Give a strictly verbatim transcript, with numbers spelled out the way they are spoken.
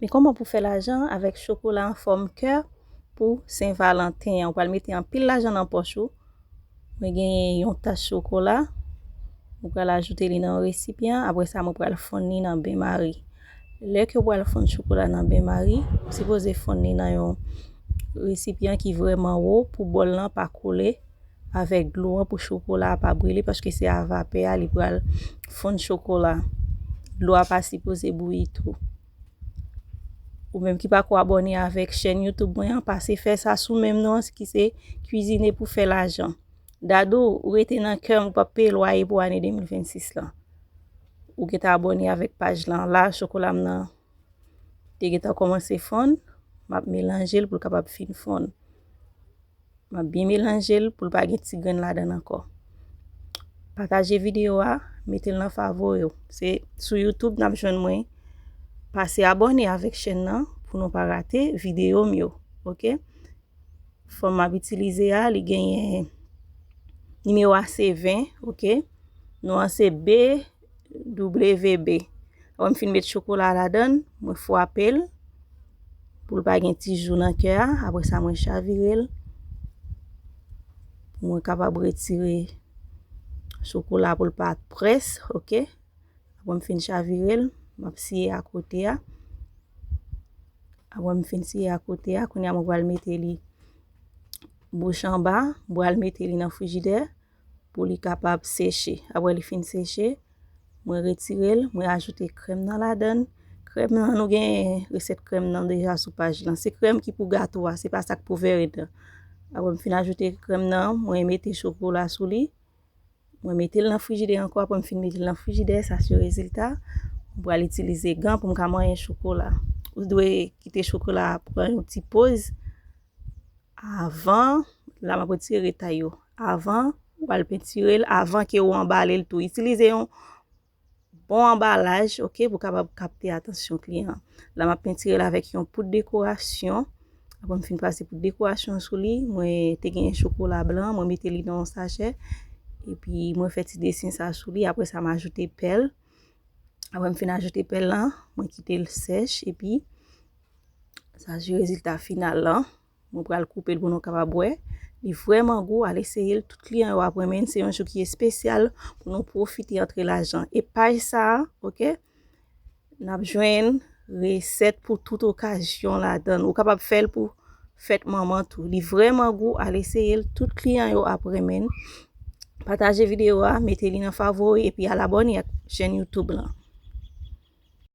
Men kòman pou fè lajan avèk chokola an fòm kè pou Sen Valanten an? Ou pral mete anpil lajan nan pòch ou. Mwen genyen yon tas chokola. Mwen pral ajoute li nan yon resipyan. Apre sa, mwen pral fonn li nan benmari. Lè ke w pral fonn chokola nan benmari, ou sipoze fonn li nan yon resipyan ki vrèman wo pou bòl lan pa kole avèk dlo an, pou chokola a pa brile, paske se a vapè a li pral fonn chokola. Dlo a pa sipoze bouyi tou. Ou menm ki pako abòne avèk chèn YouTube mwen an, pase fè sa sou menm non an ki se Kwizine pou fè lajan. Dadou, ou rete nan kè m, ou p ap peye lwaye pou ane de mil vennsis lan. Ou gentan abòne avèk paj lan. La, chokola m nan te gentan kòmanse fonn. M ap melanje l pou l kapab fin fonn. M ap byen melanje l pou l pa gen ti grenn ladan l ankò. Pataje videyo a, mete l nan favori w. Se sou YouTube n ap jwenn mwen. Pase abòne avèk chèn nan pou nou pa rate videyo m yo. Oke? Fòm m ap itilize a, li genyen nimewo a se ven, oke? Non an se B W B. Apre m fin met chokola ladan l, mwen frape l pou l pa gen ti jou nan kè a. Apre sa, mwen chavire l pou mwen kapab retire chokola pou l pa près, oke? Apre m fin chavire l, m ap siye akote a. Apre m fin siye akote a, kounye a mwen pral mete li bouch anba, m pral mete li nan frijidè pou li kapab seche. Apre li fin seche, mwen retire l, mwen ajoute krèm nan ladan l. Krèm nan, nou gen resèt krèm nan deja sou paj lan. Se krèm ki pou gato a, se pa sa k pou vèren nan. Apre m fin ajoute krèm nan, mwen mete chokola sou li. Mwen mete l nan frijidè ankò, apre m fin mete l nan frijidè, sa se rezilta. Mwen pral itilize gan pou m ka manyen chokola. Ou dwe kite chokola a pran yon ti poz avan, la m ap retire retay yo. Avan, w al pentire l, avan ke w anbale l tou. Itilize yon bon anbalaj, oke, pou kapab kapte atansyon kliyan an. La m ap pentire l avèk yon poud dekorasyon. Apre m fin pase poud dekorasyon sou li, mwen te genyen chokola blan, mwen mete li nan yon sachè. Epi mwen fè ti desen sa sou li. Apre sa, m ajoute pèl. Apre m fin ajoute pèl lan, mwen kite l sèch. Epi, sa se rezilta final lan. Mwen pral koupe l pou nou kapab wè. Li vrèman gou, al eseye l. Tout kliyan yo ap renmen l. Se yon jou ki espesyal pou nou pwofite antre lajan. E paj sa a, oke? N ap jwenn resèt pou tout okazyon ladan l. Ou kapab fè l pou fèt manman tou. Li vrèman gou, al eseye l. Tout kliyan yo ap renmen l. Pataje videyo a, mete li nan favori, epi al abòne ak chèn YouTube lan.